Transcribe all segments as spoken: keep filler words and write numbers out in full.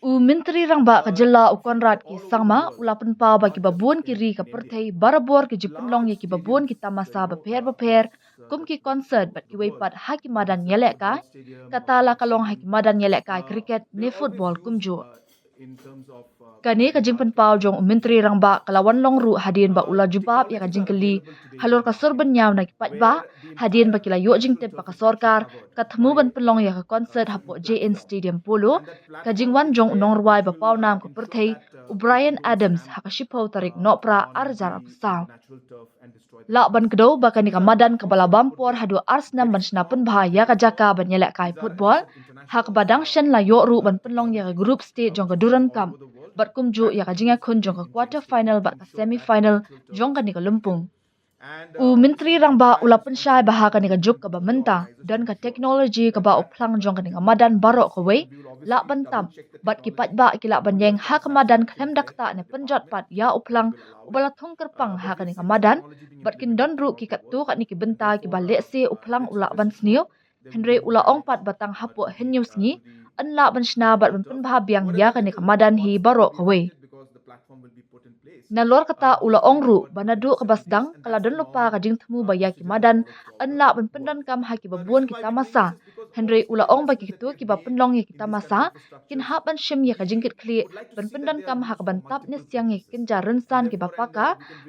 U Myntri Rangbah ka jylla u Conrad K Sangma u la pynpaw ba kiba bun ki ri ka pyrthei barabor ki ju pynlong ïa kiba bun ki tamasa bapher bapher kum ki concert bad kiwei pat ha ki madan ïalehkai, kata la ka long ha ki madan ïalehkai cricket ne football kumjuh. Kane ka jingpynpaw jong u Myntri Rangbah ka la wan long ruh hadien ba u la jubab ïa ka jingkylli halor ka sur ban ñiew na ki paidbah hadien ba ki la ïoh jingtip ba ka sorkar ka thmu ban pynlong ïa ka concert hapoh J N Stadium Polo, ka jingwan jong u nongrwai ba pawnam ka pyrthei u Bryan Adams ha ka shiphew tarik Nohprah ar hajar arphew saw. Lah ban kdew ba kane ka madan kaba la bam por haduh ar snem ban shna pynbha ïa ka jaka ban ïalehkai football, ha kaba dang shen la ïoh ruh ban pynlong ïa ka group stage jong ka Durand Cup bad kumjuh ïa ka jingïakhun jong ka quarter final bad ka semi final jong kane ka lympung. U Myntri Rangbah u la pynshai ba ha kane ka juk kaba mynta don ka technology kaba u phlang jong kane ka madan baroh kawei lah ban tap bad ki paidbah ki lah ban ïeng ha ka madan khlem da ktah ne pynjot pat ïa u phlang uba la thung kyrpang ha kane ka madan bad kin don ruh ki katto katne ki bynta kiba lehse u phlang u lah ban sniew. Hynrei u la ong pat ba tang hapoh hynñiew sngi yn lah ban shna bad ban pynbha biang ïa kane ka madan hi baroh kawei. Nalor kata u la ong ruh ba naduh kaba sdang ka la don lypa ka jingthmu ba ïa ki madan yn lah ban pyndonkam ha kiba bun ki tamasa. Hynrei u la ong ba ki kito kiba pynlong ïa ki tamasa kin hap ban shim ïa ka jingkitkhlieh ban pyndonkam ha kaban tap ne siang ïa ki kynja rynsan kiba paka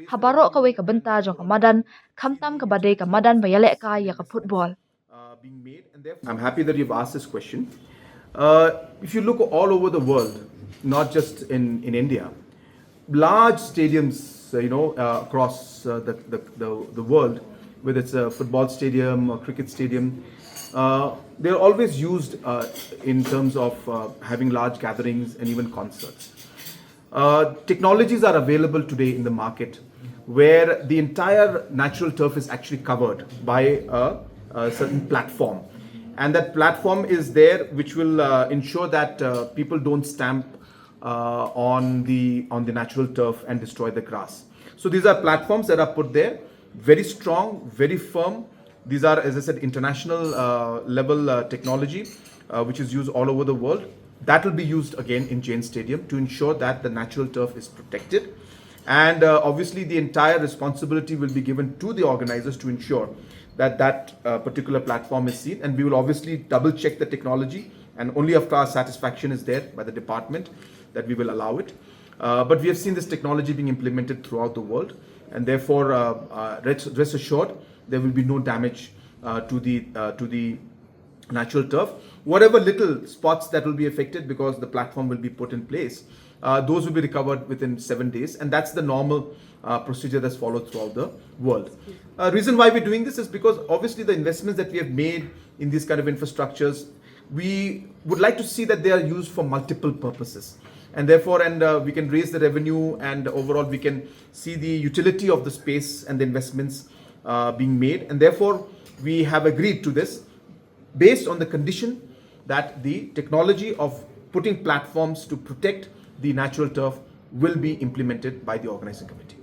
ha baroh kawei ka bynta jong ka madan, khamtam kaba dei ka madan ba ïalehkai ïa ka football. Uh, being made, and therefore I'm happy that you've asked this question. Uh, if you look all over the world, not just in, in India, large stadiums, uh, you know, uh, across uh, the, the, the, the world, whether it's a football stadium or cricket stadium, uh, they're always used uh, in terms of uh, having large gatherings and even concerts. Uh, technologies are available today in the market where the entire natural turf is actually covered by a, a certain platform. And that platform is there, which will uh, ensure that uh, people don't stamp uh, on the on the natural turf and destroy the grass. So these are platforms that are put there, very strong, very firm. These are, as I said, international uh, level uh, technology, uh, which is used all over the world. That will be used again in J N Stadium to ensure that the natural turf is protected. And uh, obviously, the entire responsibility will be given to the organizers to ensure that that uh, particular platform is seen. And we will obviously double check the technology, and only after our satisfaction is there by the department that we will allow it. Uh, but we have seen this technology being implemented throughout the world, and therefore, uh, uh, rest, rest assured, there will be no damage uh, to the uh, to the natural turf. Whatever little spots that will be affected because the platform will be put in place, uh, those will be recovered within seven days, and that's the normal uh, procedure that's followed throughout the world. Uh, reason why we're doing this is because obviously the investments that we have made in these kind of infrastructures, we would like to see that they are used for multiple purposes, and therefore, and uh, we can raise the revenue, and overall we can see the utility of the space and the investments uh, being made, and therefore we have agreed to this based on the condition that the technology of putting platforms to protect the natural turf will be implemented by the organizing committee.